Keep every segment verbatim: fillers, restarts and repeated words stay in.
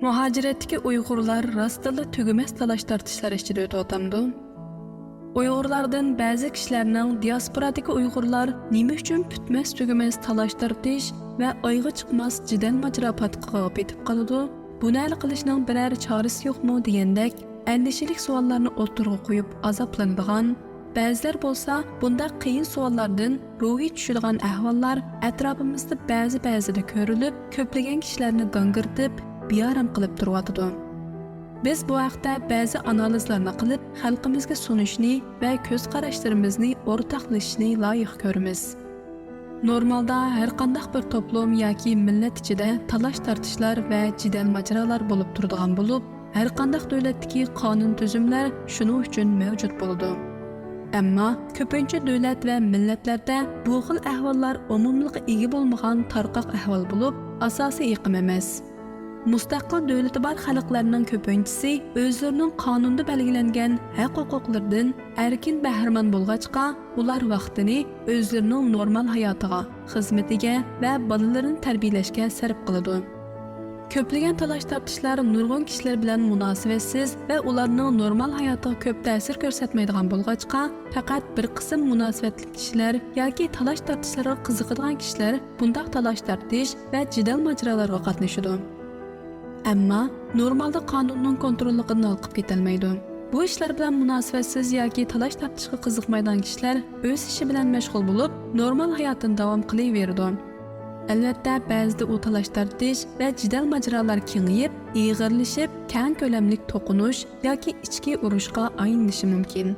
مۇھاجىرەتتىكى ئۇيغۇرلار راستتىنلا تۈگىمەس تالاش-تارتىشلار ئىچىدە ئۆتۈۋاتامدۇ؟ ئۇيغۇرلاردىن بەزى كىشىلەرنىڭ دىياسپورادىكى ئۇيغۇرلار نېمە ئۈچۈن پۈتمەس-تۈگىمەس تالاش-تارتىش ۋە ئايىغى چىقماس جېدەل-ماجىرا پاتقىقىغا پېتىپ قالىدۇ؟ بۇنى ھەل قىلىشنىڭ بىرەر چارىسى يوقمۇ دېگەندەك ئەندىشىلىك سوئاللارنى ئوتتۇرىغا قويۇپ ئازابلىنىدىغان، بەزىلەر بولسا بۇنداق قىيىن سوئاللاردىن روھى چۈشىدىغان ئەھۋاللار ئەتراپىمىزدا بەزى-بەزىدە كۆرۈلۈپ، كۆپلىگەن كىشىلەرنى گاڭگىرىتىپ، بىئارام قىلىپ تۇرۇۋاتىدۇ. بىز بۇ ھەقتە بەزى ئانالىزلارنى قىلىپ، خەلقىمىزگە سۇنۇشنى ۋە كۆز قاراشلىرىمىزنى ئورتاقلىشىشنى لايىق كۆرىمىز. نورمالدا ھەرقانداق بىر توپلۇم ياكى مىللەت ئىچىدە تالاش-تارتىشلار ۋە جېدەل-ماجىرالار بولۇپ تۇرىدىغان بولۇپ، ھەرقانداق دۆلەتتىكى قانۇن-تۈزۈملەر شۇنىڭ ئۈچۈن مەۋجۇت بولىدۇ. ئەمما كۆپىنچە دۆلەت ۋە مىللەتلەردە بۇ خىل ئەھۋاللار ئومۇملۇققا ئىگە بولمىغان تارقاق ئەھۋال بولۇپ، ئاساسىي ئېقىم ئەمەس. مۇستەقىل دۆلىتى بار خەلقلەرنىڭ كۆپىنچىسى ئۆزلىرىنىڭ قانۇندا بەلگىلەنگەن ھەق-ھوقۇقلىرىدىن ئەركىن بەھرىمەن بولغاچقا، ئۇلار ۋاقتىنى ئۆزلىرىنىڭ نورمال ھاياتىغا، خىزمىتىگە ۋە بالىلىرىنى تەربىيەلەشكە سەرپ قىلىدۇ. كۆپلىگەن تالاش-تارتىشلار نۇرغۇن كىشىلەر بىلەن مۇناسىۋەتسىز ۋە ئۇلارنىڭ نورمال ھاياتىغا كۆپ تەسىر كۆرسەتمەيدىغان بولغاچقا، پەقەت بىر قىسىم مۇناسىۋەتلىك كىشىلەر ياكى تالاش-تارتىشلارغا قىزىقىدىغان كىشىلەر بۇنداق تالاش-تارتىش ۋە جېدەل-ماجىرالارغا قاتنىشىدۇ. ئەمما نورمالدا قانۇننىڭ كونتروللۇقىدىن ھالقىپ كېتەلمەيدۇ. بۇ ئىشلار بىلەن مۇناسىۋەتسىز ياكى تالاش-تارتىشقا قىزىقمايدىغان كىشىلەر ئۆز ئىشى بىلەن مەشغۇل بولۇپ، نورمال ھاياتىنى داۋام قىلىۋېرىدۇ. ئەلۋەتتە، بەزىدە ئۇ تالاش-تارتىش ۋە جېدەل-ماجىرالار كېڭىيىپ، ئېغىرلىشىپ، كەڭ كۆلەملىك توقۇنۇش ياكى ئىچكى ئۇرۇشقا ئايلىنىشى مۇمكىن.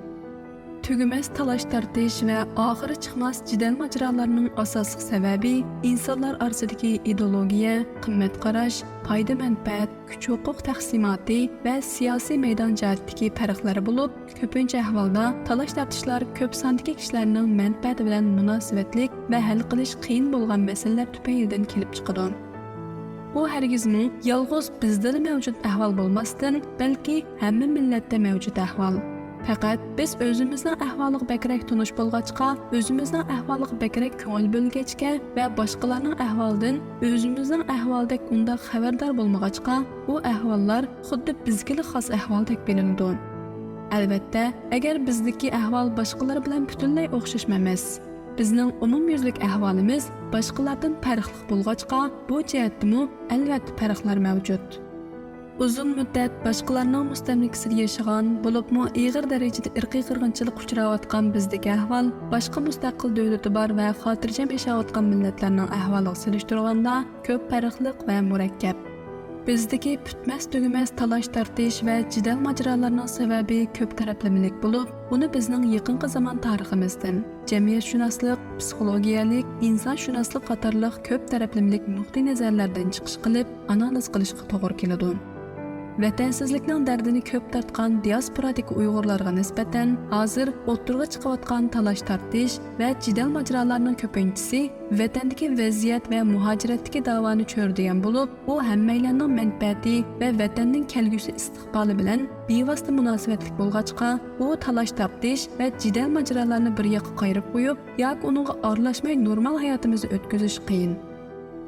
تۈگىمەس تالاش-تارتىش ۋە ئاخىرى چىقماس جېدەل-ماجىرالارنىڭ ئاساسلىق سەۋەبى ئىنسانلار ئارىسىدىكى ئىدېئولوگىيە، قىممەت قاراش، پايدا-مەنپەئەت، كۈچ-ھوقۇق تەقسىماتى ۋە سىياسىي مەيدان جەھەتتىكى پەرقلەر بولۇپ، كۆپىنچە ئەھۋالدا تالاش-تارتىشلار كۆپ ساندىكى كىشىلەرنىڭ مەنپەئەتى بىلەن مۇناسىۋەتلىك ۋە ھەل قىلىش قىيىن بولغان مەسىلىلەر تۈپەيلىدىن كېلىپ چىقىدۇ. بۇ ھەرگىزمۇ يالغۇز بىزدىلا مەۋجۇت ئەھۋال بولماستىن، بەلكى ھەممە مىللەتتە مەۋجۇت ئەھۋال. پەقەت بىز ئۆزىمىزنىڭ ئەھۋالىغا بەكرەك تونۇش بولغاچقا، ئۆزىمىزنىڭ ئەھۋالىغا بەكرەك كۆڭۈل بۆلگەچكە ۋە باشقىلارنىڭ ئەھۋالىدىن ئۆزىمىزنىڭ ئەھۋالىدەك ئۇنداق خەۋەردار بولمىغاچقا، ئۇ ئەھۋاللار خۇددى بىزگىلا خاس ئەھۋالدەك بىلىنىدۇ. ئەلۋەتتە، ئەگەر بىزدىكى ئەھۋال باشقىلار بىلەن پۈتۈنلەي ئوخشاشمۇ ئەمەس، بىزنىڭ ئومۇميۈزلۈك ئەھۋالىمىز باشقىلاردىن پەرقلىق بولغاچقا، بۇ جەھەتتىمۇ ئەلۋەتتە پەرقلەر مەۋجۇت. ئۇزۇن مۇددەت باشقىلارنىڭ مۇستەملىكىسىدە ياشىغان، بولۇپمۇ ئېغىر دەرىجىدە ئىرقىي قىرغىنچىلىققا ئۇچراۋاتقان بىزدىكى ئەھۋال باشقا مۇستەقىل دۆلىتى بار ۋە خاتىرجەم ياشاۋاتقان مىللەتلەرنىڭ ئەھۋالىغا سېلىشتۇرغاندا كۆپ پەرقلىق ۋە مۇرەككەپ. بىزدىكى پۈتمەس-تۈگىمەس تالاش-تارتىش ۋە جېدەل-ماجىرالارنىڭ سەۋەبى كۆپ تەرەپلىمىلىك بولۇپ، ئۇنى بىزنىڭ يېقىنقى زامان تارىخىمىزدىن، جەمئىيەتشۇناسلىق، پسىخولوگىيەلىك، ئىنسانشۇناسلىق قاتارلىق كۆپ تەرەپلىمىلىك نۇقتىئىنەزەرلەردىن چىقىش قىلىپ، ئانالىز قىلىشقا توغرا كېلىدۇ. ۋەتەنسىزلىكنىڭ دەردىنى كۆپ تارتقان دىياسپورادىكى ئۇيغۇرلارغا نىسبەتەن ھازىر ئوتتۇرىغا چىقىۋاتقان تالاش-تارتىش ۋە جېدەل-ماجىرالارنىڭ كۆپىنچىسى ۋەتەندىكى ۋەزىيەت ۋە مۇھاجىرەتتىكى داۋانى چۆرىدىگەن بولۇپ، ئۇ ھەممەيلەننىڭ مەنپەئەتى ۋە ۋەتەننىڭ كەلگۈسى ئىستىقبالى بىلەن بىۋاسىتە مۇناسىۋەتلىك بولغاچقا، ئۇ تالاش-تارتىش ۋە جېدەل-ماجىرالارنى بىر ياققا قايرىپ قويۇپ ياكى ئۇنىڭغا ئارىلاشماي نورمال ھاياتىمىزنى ئۆتكۈزۈش قىيىن.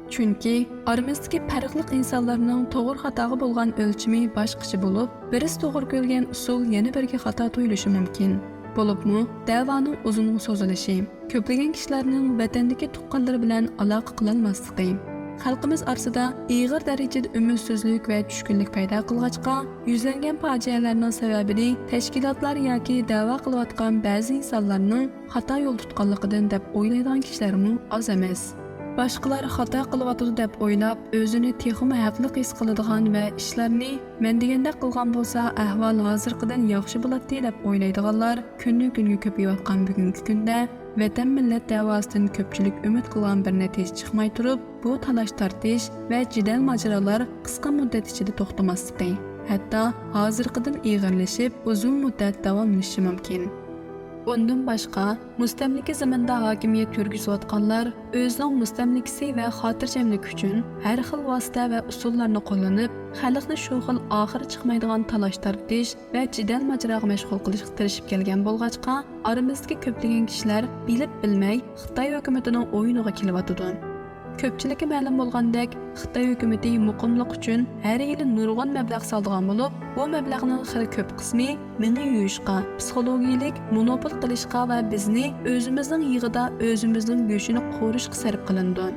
چۈنكى ئارىمىزدىكى پەرقلىق ئىنسانلارنىڭ توغرا-خاتاغا بولغان ئۆلچىمى باشقىچە بولۇپ، بىرسى توغرا كۆرگەن ئۇسۇل يەنە بىرىگە خاتا تۇيۇلۇشى مۇمكىن. بولۇپمۇ، دەۋانىڭ ئۇزۇنغا سوزۇلۇشى، كۆپلىگەن كىشىلەرنىڭ ۋەتەندىكى تۇغقانلىرى بىلەن ئالاقە قىلالماسلىقى، خەلقىمىز ئارىسىدا ئېغىر دەرىجىدە ئۈمىدسىزلىك ۋە چۈشكۈنلۈك پەيدا قىلغاچقا، يۈزلەنگەن پاجىئەلەرنىڭ سەۋەبىنى تەشكىلاتلار ياكى دەۋا قىلىۋاتقان بەزى ئىنسانلارنىڭ خاتا يول تۇتقانلىقىدىن دەپ ئويلايدىغان كىشىلەرمۇ ئاز ئەمەس. باشقىلار خاتا قىلىۋاتىدۇ دەپ ئويلاپ، ئۆزىنى تېخىمۇ ھەقلىق ھېس قىلىدىغان ۋە ئىشلارنى مەن دېگەندەك قىلغان بولسا ئەھۋال ھازىرقىدىن ياخشى بولاتتى دەپ ئويلايدىغانلار كۈندىن-كۈنگە كۆپىيىۋاتقان بۈگۈنكى كۈندە ۋەتەن مىللەت دەۋاسىدىن كۆپچىلىك ئۈمىد قىلغان بىر نەتىجە چىقماي تۇرۇپ، بۇ تالاش-تارتىش ۋە جېدەل-ماجىرالار قىسقا مۇددەت ئىچىدە توختىماسلىقى، ھەتتا ھازىرقىدىن ئېغىرلىشىپ، ئۇزۇن مۇددەت داۋاملىشىشى مۇمكىن. ئۇندىن باشقا، مۇستەملىكە زېمىنىدا ھاكىمىيەت يۈرگۈزۈۋاتقانلار ئۆزىنىڭ مۇستەملىكىسى ۋە خاتىرجەملىكى ئۈچۈن ھەر خىل ۋاسىتە ۋە ئۇسۇللارنى قوللىنىپ، خەلقنى شۇ خىل ئاخىرى چىقمايدىغان تالاش-تارتىش ۋە جېدەل-ماجىراغا مەشغۇل قىلىشقا تىرىشىپ كەلگەن بولغاچقا، ئارىمىزدىكى كۆپلىگەن كىشىلەر بىلىپ-بىلمەي خىتاي ھۆكۈمىتىنىڭ ئويۇنىغا كېلىۋاتىدۇ. كۆپچىلىككە مەلۇم بولغاندەك، خىتاي ھۆكۈمىتى مۇقىملىق ئۈچۈن ھەر يىلى نۇرغۇن مەبلەغ سالىدىغان بولۇپ، بۇ مەبلەغنىڭ خېلى كۆپ قىسمى مېڭە يۇيۇشقا، پسىخولوگىيەلىك مونوپول قىلىشقا ۋە بىزنى ئۆزىمىزنىڭ يېغىدا ئۆزىمىزنىڭ گۆشىنى قورۇشقا سەرپ قىلىنىدۇ.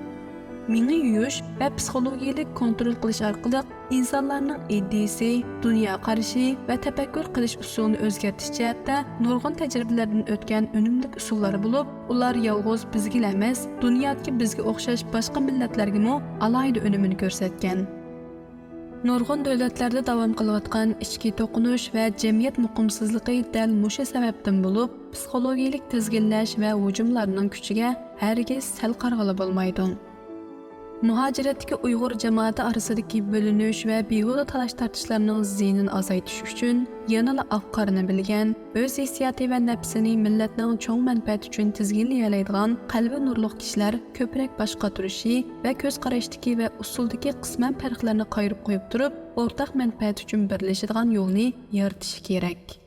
مېڭە يۇيۇش ۋە پسىخولوگىيەلىك كونترول قىلىش ئارقىلىق ئىنسانلارنىڭ ئىدىيىسى، دۇنيا قارىشى ۋە تەپەككۇر قىلىش ئۇسۇلىنى ئۆزگەرتىش جەھەتتە نۇرغۇن تەجرىبىلەردىن ئۆتكەن ئۈنۈملۈك ئۇسۇللار بولۇپ، ئۇلار يالغۇز بىزگىلا ئەمەس، دۇنيادىكى بىزگە ئوخشاش باشقا مىللەتلەرگىمۇ ئالاھىدە ئۈنۈمىنى كۆرسەتكەن. نۇرغۇن دۆلەتلەردە داۋام قىلىۋاتقان ئىچكى توقۇنۇش ۋە جەمئىيەت نوقۇمسىزلىقى دەل مۇشۇ سەۋەبتىن بولۇپ، پسىخولوگىيەلىك تىزگىنلەش ۋە ھۇجۇملارنىڭ كۈچىگە ھەرگىز سەل قارىغىلى بولمايدۇ. مۇھاجىرەتتىكى ئۇيغۇر جامائىتى ئارىسىدىكى بۆلۈنۈش ۋە بىھۇدە تالاش-تارتىشلارنىڭ زىيىنىنى ئازايتىش ئۈچۈن يەنىلا ئاق-قارىنى بىلگەن، ئۆز ھېسسىياتى ۋە نەپسىنى مىللەتنىڭ چوڭ مەنپەئەتى ئۈچۈن تىزگىنلىيەلەيدىغان قەلبى نۇرلۇق كىشىلەر كۆپرەك باش قاتۇرۇشى ۋە كۆز قاراشتىكى ۋە ئۇسۇلدىكى قىسمەن پەرقلەرنى قايرىپ قويۇپ تۇرۇپ، ئورتاق مەنپەئەت ئۈچۈن بىرلىشىدىغان يولنى يارىتىشى كېرەك.